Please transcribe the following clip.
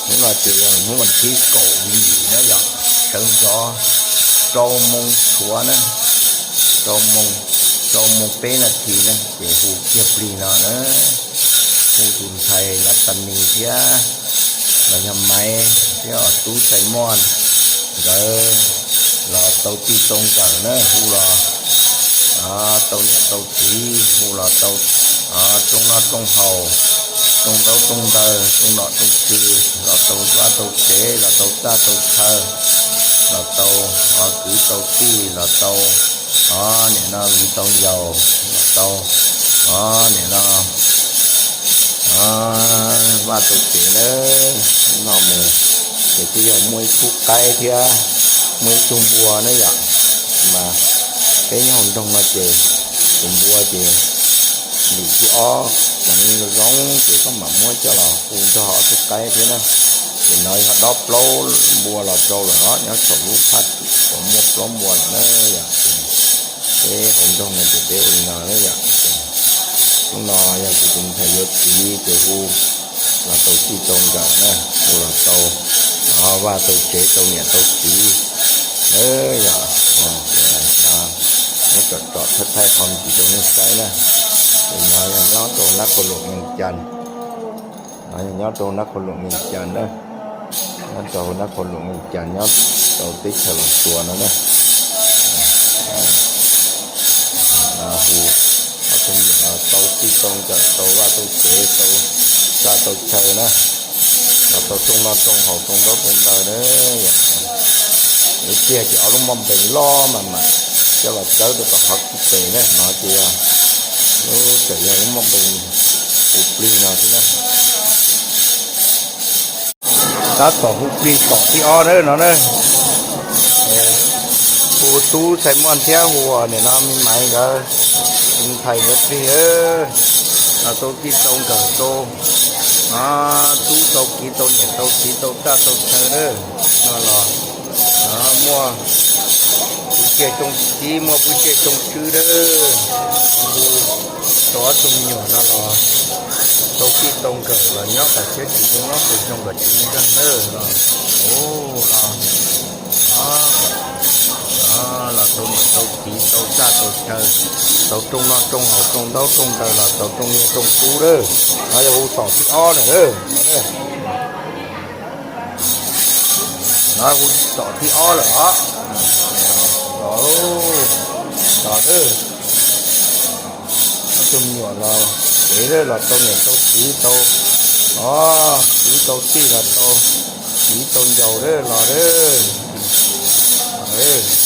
Hnub no ces yog hnub vas thib kaum yim na yom, sawv ntxov rau moo tshuav na, rau moo, rau moo peb nas this na ces hu kiag plig no na, hu tus ntxhais Nab Tas Nis thiab los yog Maiv thiab os tub Xais Moj nkawd los tau txij tau nkawm na, hu los tau niam tau txiv, hu los tau rooj noj rooj haus, rooj ntaub rooj ntawv, rooj nom rooj tswv, los tau vaj tau tsev, los tau txaj tau chaw, los tau kwv tau tij, los tau niam no viv tau yaus, los tau niam no vaj tau tsev na. No mus ces twb yog muaj ib khub qaib thiab muaj ib tug npua na yom, mas peb nyob hauv nroog no ces tus npua ces lwm khub ob ceev zoo ces koj mam muab coj los hu nrog ob tug qaib thiab na. Ces no yog dob plaub npua los rau lawm os, nyob saum lub phaj twm tau muaj plaub npua lawm na yom. Peb hauv nroog no ces peb ua li no na yom. Hnub no yog kuv tus ntxhais yuav txiv ces hu los tau txij tau nkawm na, hu los tau vaj tau tsev, tau niam tau txiv yom. Nyob tsom tsom thaij thaij qhov ntsis rau nej saib na. Ces no yog nyob rau Nab Qhua Luam Vees Cas, no yog nyob rau Nab Qhua Luam Vees Cas na, nyob rau Nab Qhua Luam Vees Cas nyob rau teb chaws Los Tsuas no na. Hu ob tug me nyuam los tau txij tau nkawm, tau vaj tau tsev, tau txaj tau chaw na, los tau rooj noj rooj haus, rooj ntaub rooj ntawv na. Ib pliag ces ob lub moj npees loj mas mam coj los tsawb rau tom qhov pem na, no ces yog lub, tseem yog lub moj npees hu plig no xwb na. Tab tom hu plig tom thib ob na no na. Hu tub Xais Moj thiab hu niam no me Maiv nkawd, ntxhais nkawd plig, los tau txij tau nkawm, tau tub tau kiv, tau niam tau txiv, tau txaj tau chaw na. No los muaj pub tsiaj cooj txib, muaj pub tsiaj cooj tswb na. Hu rau ob tug me nyuam no los tau txij tau nkawm los nyob kom siab tsis zoo, nyob kom zoo kom tsis ntseeg na. Los los tau niam tau txiv, tau txaj tau chaw, tau rooj noj rooj haus, rooj ntaub rooj ntawv, los tau rooj niaj rooj kub na. No yog hu tom thib ob lawm. No hu tom thib ob lawm os. Los, los, ob tug me nyuam los, ev los tau niam tau txiv, tau, o, txiv tau txij los tau, txiv tau ncaus los, los.